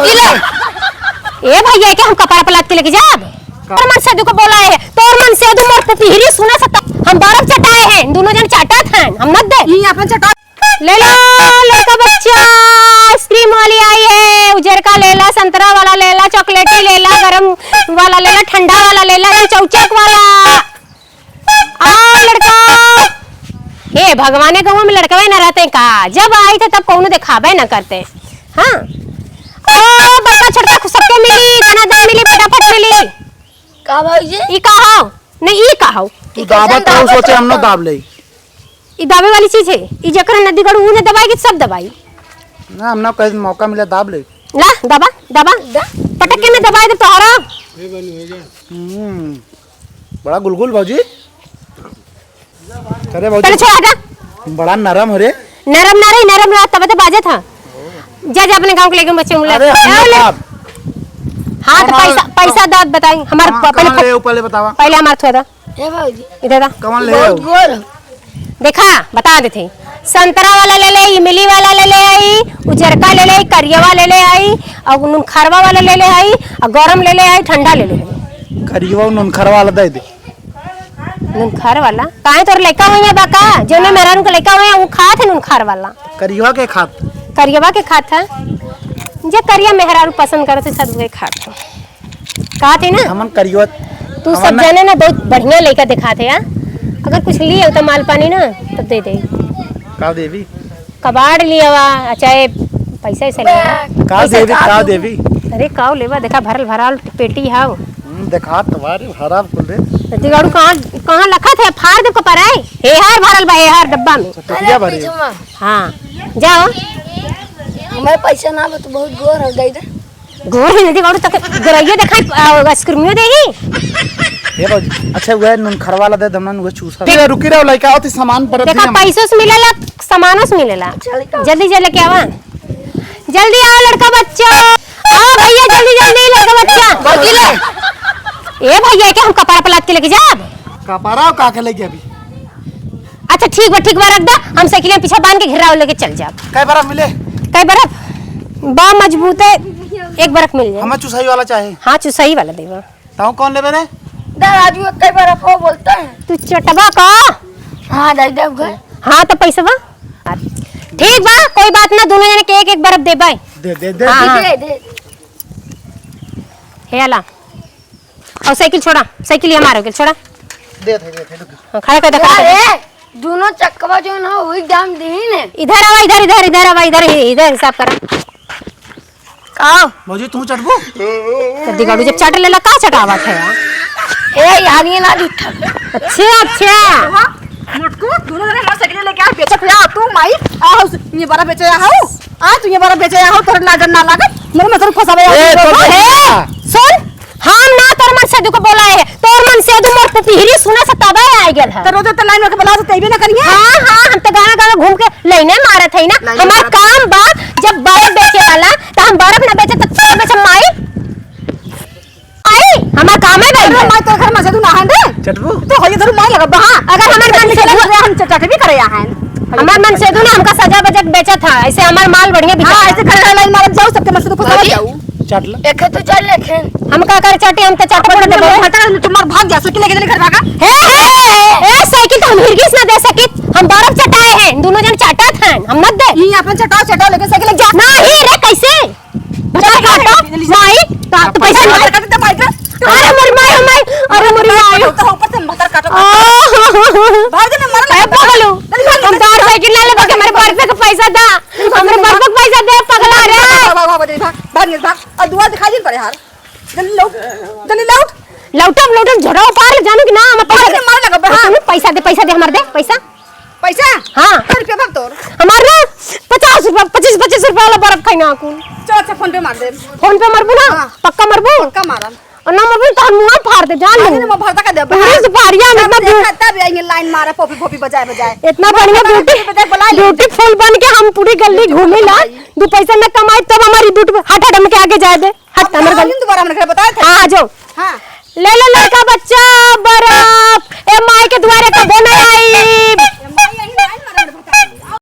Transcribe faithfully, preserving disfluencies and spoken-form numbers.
ए भैया, के हम कपड़ा पलात के लेके जाब? का? तोर मन सेदू को बोलाए है, तोर मन सेदू मोर पुपिहरी सुना सकता, हम बर्फ चटाए हैं, दोनों जन चाटत हैं, हम न दे। ई अपन चटा ले ला, लड़का बच्चा, आइसक्रीम वाली आई है, उजरका ले ला, संतरा वाला ले ला, चॉकलेटी ले ला, गरम वाला ले ला, ठंडा वाला ले ला, चौचक वाला। आ लड़का, हे भगवाने, गौवा में लड़कवे ना रहते का? जब आई थे तब कौनो देखाबे ना करते। हाँ, ओ बड़का छोटका सबके मिली, दनादन मिली, फटाफट मिली। का भौजी? ई का हो? नहीं, ई का हो? तू दाबत हो, सोचे हम न दाब ले। ई दाबे वाली चीज है, ई जेकरा नदी गढ़ ऊ न दबाई कि सब दबाई। ना, हम ना कहे मौका मिले दाब ले। ला, दबा, दबा। दा। पटक के न दबाई दे तोहरा। हम्म, बड़ा गुलगुल भौजी। अरे भौजी। पहले छोड़ा हटा। बड़ा नरम हो रे। नरम ना रही, नरम रहा तब तो बाजत था। जा, जा अपने गाँव के लेके बच्चे मुला। अरे हम ए, लोग ले। आप। हाँ, तो कौन पैसा, पैसा दे बताई। हमार कहाँ, प-, पहले कहाँ प-, ले, ऊपर ले बतावा। पहले हमार थोड़ा। ए भौजी, इधर आ। कौन ले बहुत आओ? गोर। देखा, बता देते। संतरा वाला ले ले, इमली वाला ले ले आई, उजरका ले ले आई, करियवा ले ले आई, और नुनखरवा वाला ले ले आई, और गरम ले ले आई, ठंडा ले ले आई। करियवा नुनखरवा वाला दे दे। नुनखर वाला? काहे तोर लइका हुई है बा का? जौने मेहरारू के लइका हुई है, उ खात है नुनखर वाला। करियवा के खात? करियवा के खात है। जे करिया मेहरारू पसंद करत है, सब उहे खात है। कहत है ना? हमन करियो, तू हमन सब ना जाने ना, बहुत बढ़िया लइका देखात है, हाँ? अगर कुछ लिए हो तो माल पानी ना, तो दे दे। का देवी? कबाड़ लिए हुआ, चाहे पैसा ऐसा लिए हुआ। का पैसा देवी, का का तू देवी? अरे, काव लेवा, देखा, भरल भराल पेटी हाव। हम्म, देखा, तुम्हारे भरा कुल रे। तो दिगाड़ू कहाँ, कहाँ लखत है? फाड़ दे कपार है। हे हार भरल बा, हे हार डब्बा में। अच्छा, टोकरिया भरी। हाँ, जाओ। हमारे पैसा ना बा, तो बहुत गोर हो, दे दे। गोर ही नदी बाड़ू तक गोरैयो देखाई, आ, आइसक्रीमियो देही। ए बाबूजी, अच्छा, वह नुनखरवा ला दे दमन, वह चूसा। ए, रुकी रहो, लइका होती सामान परत देखा, नहीं हम। पैसों से मिलेला, सामानों से मिलेला। चल, चल। जल्दी, जल्दी लेके आवा। जल्दी आओ लड़का बच्चा। आओ भैया, जल्दी, जल्दी लड़का बच्चा। भौजी ले। ए भैया, के हम कपड़ा पलात के लेके जाब? कपड़ा का के लेके अभी? अच्छा, ठीक बा, ठीक बा, रख दा। हम साइकिल में पीछे बांध के घेराव लेके चल जाब। कै बर्फ मिले? कै बर्फ? बा मजबूत है, एक बर्फ मिल जाए। हमें चुसाई वाला चाहे। हाँ, चुसाई वाला देबा। ताऊ कौन लेबे रे? दा राजू, कै बर्फ हो बोलता है। तू चटबा का? हाँ, दे दे उधर। हाँ, तो पैसा बा? ठीक बा, कोई बात ना, दोनों जने के एक एक बर्फ देबा। दे, दे, दे। हाँ, हाँ। दे, दे। हे आला। और साइकिल छोड़ा, साइकिल ये हमारा हो गेल, छोड़ा। दे, दे, दे, दे, रुक। हाँ, खड़ा कर दे, खड़ा कर दे। अरे, दोनों चक्कवा जो ना, वही दाम दीन है। इधर आवा, इधर, इधर, इधर आवा, इधर, इधर हिसाब करा। का? भौजी, तू चटबू? तो दिगाड़ू जब चट लेला, का चटावत है यार? ए, यार, ये ना जूठा। अच्छा, अच्छा। हाँ, मोटकू, दोनों जने हमारे साइकिल लेके आ, बेचत हो, तू माई, आ, ये बड़ा बेचे आ, हो। आ, तू ये बड़ा बेचे आ, हो, तोर लाजन ना लागत, मेरे में तोर फंसावे आ, ए, तू तो ए, सुन, हम ना तोर मन सेदू को बोलाए है, तोर मन सेदू मोर पुपिहरी सुना से तबे आ गेल है। तो रोज तो लाइन में के बुलाओ तो तैबे ना करिए। हाँ, हाँ, हम तो गाना गाना घूम के लाइने मारत है ना। लाइने हमार मारत। काम बा, जब बर्फ बेचे वाला, तो हम बर्फ ना बेचे, तो का बेचे माई? माई, हमार काम है भाई। अरे माई, तोर घर में सेदू ना है रे। चटबू? तो होई धरू मार लगा बा। हाँ, अगर हमार मन सेदू हम चट, चट भी करे यहाँ है। हमार मन सेदू ना हमका सजा बजा के बेचत है, ऐसे हमार माल बढ़िया बिका। हाँ, ऐसे घर घर लाइन मारत जाओ, सबके मन सेदू फंसा जाओ। चट ला। एक तो चल लेखे। हम का कर चाटे, हम तो चाटे पड़ देबो। हटा, तुम्हार भाग जा, साइकिल लेके चले घर भागा। हे, हे, हे, साइकिल तो हम हिरगिस ना दे सकित, हम बर्फ चटाए हैं, दोनों जन चाटत हैं, हम मत दे। ई अपन चटाओ, चटाओ, लेकिन साइकिल जा। नहीं रे, कैसे? चल काटो, माई, का तो पैसा नहीं। अरे मोरी माई, माई, अरे मोरी माई। तो ऊपर से मतर काटो। आह। भाग दे ना, मर ए, पगलू, हम तो और साइकिल ना लेबे, हमारे बर्फ के पैसा दा, हमारे बर्फ के पैसा दे, पगला रे। भाग, भाग, भाग, भाग, भाग, भाग, भाग। और दुआ दिखा दी पड़े हाल। जल्दी लौट, जल्दी लौट। लौटब, लौटब, झोरा उतार ले, जानू कि ना, हम पैसा दे, मार लगा, हाँ। पैसा दे, पैसा दे, हमार दे, पैसा। पैसा? हाँ। कै रुपया बा तोर? हमार ना, पचास रुपया, पच्चीस, पच्चीस रुपया वाला बर्फ खाई ना कुल। चल, अच्छा, फोन पे मार दे। फोन पे मरबू ना? हाँ। पक्का मरबू? पक्का मारब। और ना मरबू, तो हम मुँह फाड़ दे, जान ले। अरे, ना, मैं भरता का दे, पूरी हाँ। दुपहरिया में तब इतना देखा, तब आएंगे लाइन मारा, पोपी, पोपी बजाए, बजाए। इतना बढ़िया ब्यूटी, ब्यूटीफुल बन के हम पूरी गल्ली घूमी ला। दू पैसा न कमाई, तब हमारी ब्यूटी, हट, हट, हमके आगे जाए दे। हट, अब हमारे कहाँ गली। दोबारा हमने घर बताया था? हाँ, आ जाओ। हाँ। ले लो लड़का बच्चा, बर्फ